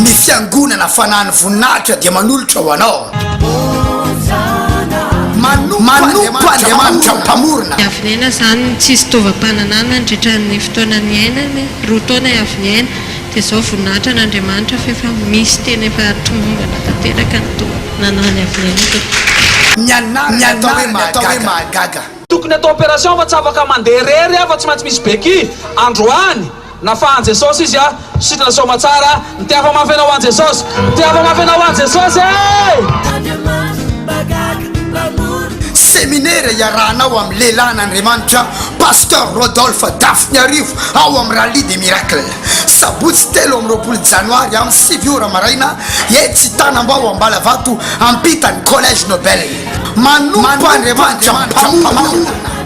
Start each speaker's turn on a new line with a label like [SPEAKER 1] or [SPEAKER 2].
[SPEAKER 1] Ny Fiangonana Fanahin'ny Voninahitra dia manolotra ho anao. Manompo Andriamanitra Mpamorona.
[SPEAKER 2] I Aviniaina izany tsisy taovam-pananana nandritra ny fotoana niainany, roa taona i Aviniaina, dia izao voninahitra an'Andriamanitra fa efa misy tena efa tomombana tanteraka ny taovam-pananan'i Aviniaina teto.
[SPEAKER 1] Ny anarany atao hoe Mahagaga.
[SPEAKER 3] Tokony atao opération fa tsy afaka mandeha irery aho fa tsy maintsy misy béquille androany. Nafahan'i Jesosy izy a! Sitrana soamatsara, mitehafa mafy ianao ho an'i Jesosy! Mitehafa mafy ianao ho an'i Jesosy e!
[SPEAKER 1] Seminera iarahanao amin'ny lehilahin'Andriamanitra Pasteur Rodolphe Dafiniarivo ao amin'ny Rallye des Miracles. Sabotsy 23 janoary amin'ny 9 ora maraina etsy Tanambao Ambalavato ampitan'ny Collège Nobel. Manompo Andriamanitra Mpamorona.